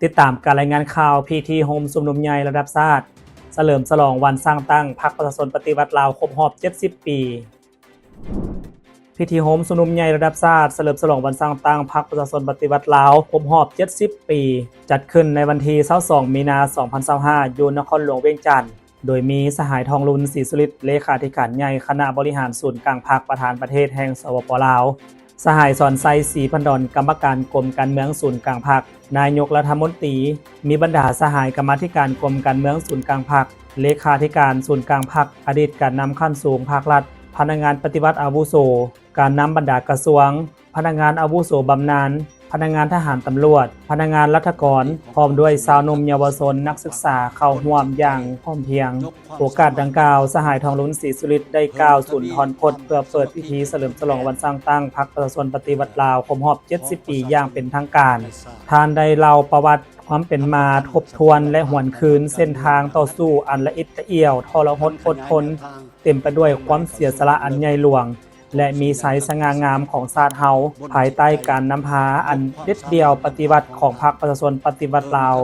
ຕິດຕາມການລາຍງານຂ່າວ ພິທີໂຮມຊຸມນຸມໃຫຍ່ລະດັບຊາດ ສະເຫຼີມສະຫຼອງວັນສ້າງຕັ້ງພັກປະຊາຊົນປະຕິວັດລາວຄົບຮອບເຈັດສິບປີ. ພິທີໂຮມຊຸມນຸມໃຫຍ່ລະດັບຊາດ ສະເຫຼີມສະຫຼອງວັນສ້າງຕັ້ງພັກປະຊາຊົນປະຕິວັດລາວຄົບຮອບເຈັດສິບປີ ຈັດຂຶ້ນໃນວັນທີຊາວສອງ ມີນາ ສອງພັນຊາວຫ້າ ຢູ່ນະຄອນຫຼວງວຽງຈັນ. ໂດຍມີສະຫາຍ ທອງລຸນ ສີສຸລິດ ເລຂາທິການໃຫຍ່ຄະນະບໍລິຫານສູນກາງພັກ ປະທານປະເທດແຫ່ງ ສປປ ລາວ, ສະຫາຍ ສອນໄຊ ສີພັນດອນ ກຳມະການກົມການເມືອງສູນກາງພັກ, ນາຍົກລັດຖະມົນຕີ, ມີບັນດາສະຫາຍກຳມາທິການກົມການເມືອງສູນກາງພັກ, ເລຂາທິການສູນກາງພັກ, ອະດີດການນຳຂັ້ນສູງພາກລັດ, ພະນັກງານປະຕິບັດອາວຸໂສ, ການນຳບັນດາກະຊວງ, ພະນັກງານອາວຸໂສບຳນານ, ພະນັກງານທະຫານຕຳຫຼວດ, ພະນັກງານລັດຖະກອນ, ພ້ອມດ້ວຍຊາວໜຸ່ມເຍົາວະຊົນນັກສຶກສາເຂົ້າຮ່ວມຢ່າງພ້ອມພຽງ. ໂອກາດດັ່ງກ່າວ, ສະຫາຍ ທອງລຸນ ສີສຸລິດ ໄດ້ກ່າວສຸນທອນພົດເພື່ອເປີດພິທີສະເຫຼີມສະຫຼອງວັນສ້າງຕັ້ງພັກປະຊາຊົນປະຕິວັດລາວຄົບຮອບເຈັດສິບປີຢ່າງເປັນທາງການ. ທ່ານໄດ້ເລົ່າປະຫວັດຄວາມເປັນມາ, ທົບທວນ ແລະ ຫວນຄືນເສັ້ນທາງຕໍ່ສູ້ອັນລະອິດລະອຽວ, ທໍລະຫົດອົດທົນ, ເຕັມໄປດ້ວຍຄວາມເສຍສະຫຼະອັນໃຫຍ່ຫຼວງ ແລະ ມີໄຊສະຫງ່າງາມຂອງຊາດເຮົາ, ພາຍໃຕ້ການນຳພາອັນເດັດດ່ຽວປະຕິວັດຂອງພັກປະຊາຊົນປະຕິວັດລາວ.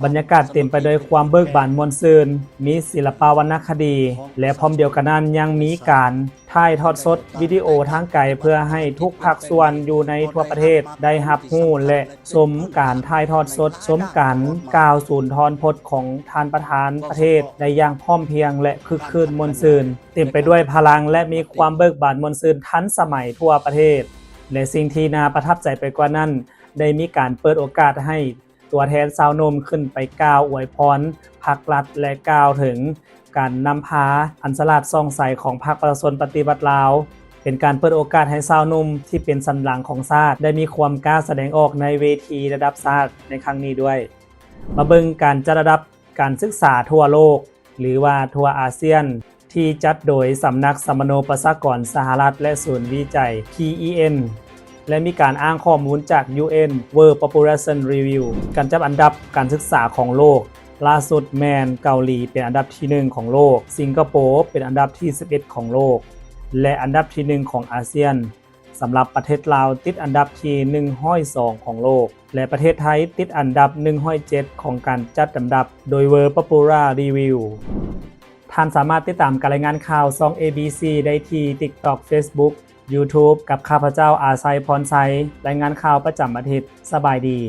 ບັນຍາກາດເຕັມໄປດ້ວຍຄວາມເບີກບານມ່ວນຊື່ນ, ມີສິລະປະວັນນະຄະດີ ແລະ ພ້ອມດຽວກັນນັ້ນຍັງມີການຖ່າຍທອດສົດວິດີໂອທາງໄກ ເພື່ອໃຫ້ທຸກພາກສ່ວນຢູ່ໃນທົ່ວປະເທດໄດ້ຮັບຮູ້ ແລະ ຊົມການຖ່າຍທອດສົດ, ຊົມການກ່າວສຸນທອນພົດຂອງທ່ານປະທານປະເທດໄດ້ຢ່າງພ້ອມພຽງ ແລະ ຄຶກຄື້ນມ່ວນຊື່ນ. ເຕັມໄປດ້ວຍພະລັງ ແລະ ມີຄວາມເບີກບານມ່ວນຊື່ນທັນສະໄໝທົ່ວປະເທດ ແລະ ສິ່ງທີ່ໜ້າປະທັບໃຈໄປກວ່ານັ້ນ ໄດ້ມີການເປີດໂອກາດໃຫ້ຕົວແທນຊາວໜຸ່ມຂຶ້ນໄປກ່າວອວຍພອນພັກລັດ ແລະ ກ່າວເຖິງການນຳພາອັນສະຫຼາດສ່ອງໃສຂອງພັກປະຊາຊົນປະຕິວັດລາວ, ເປັນການເປີດໂອກາດໃຫ້ຊາວໜຸ່ມທີ່ເປັນສັນຫຼັງຂອງຊາດໄດ້ມີຄວາມກ້າສະແດງອອກໃນເວທີລະດັບຊາດໃນຄັ້ງນີ້ດ້ວຍ. ມາເບິ່ງການຈັດລະດັບ ການສຶກສາທົ່ວໂລກ ຫຼືວ່າທົ່ວອາຊຽນ ທີ່ຈັດໂດຍສຳນັກສຳມະໂນປະຊາກອນສະຫະລັດ ແລະ ສູນວິໄຈ ພີອີເອັນ ແລະ ມີການອ້າງຂໍ້ມູນຈາກ ຢູເອັນ World Population Review. ການຈັດອັນດັບການສຶກສາຂອງໂລກ ລ່າສຸດແມ່ນເກົາຫຼີເປັນອັນດັບທີໜຶ່ງຂອງໂລກ, ສິງກະໂປເປັນອັນດັບທີສິບເອັດຂອງໂລກ ແລະ ອັນດັບທີໜຶ່ງຂອງອາຊຽນ. ສຳລັບປະເທດລາວຕິດອັນດັບທີໜຶ່ງຮ້ອຍສອງຂອງໂລກ ແລະ ປະເທດໄທຕິດອັນດັບໜຶ່ງຮ້ອຍເຈັດຂອງການຈັດອັນດັບໂດຍ World Popular Review. ທ່ານສາມາດຕິດຕາມການລາຍງານຂ່າວຊ່ອງ ເອບີຊີ ໄດ້ທີ່ TikTok, Facebook, YouTube ກັບຂ້າພະເຈົ້າ ອາໄຊ ພອນໄຊ, ລາຍງານຂ່າວປະຈຳອາທິດ. ສະບາຍດີ.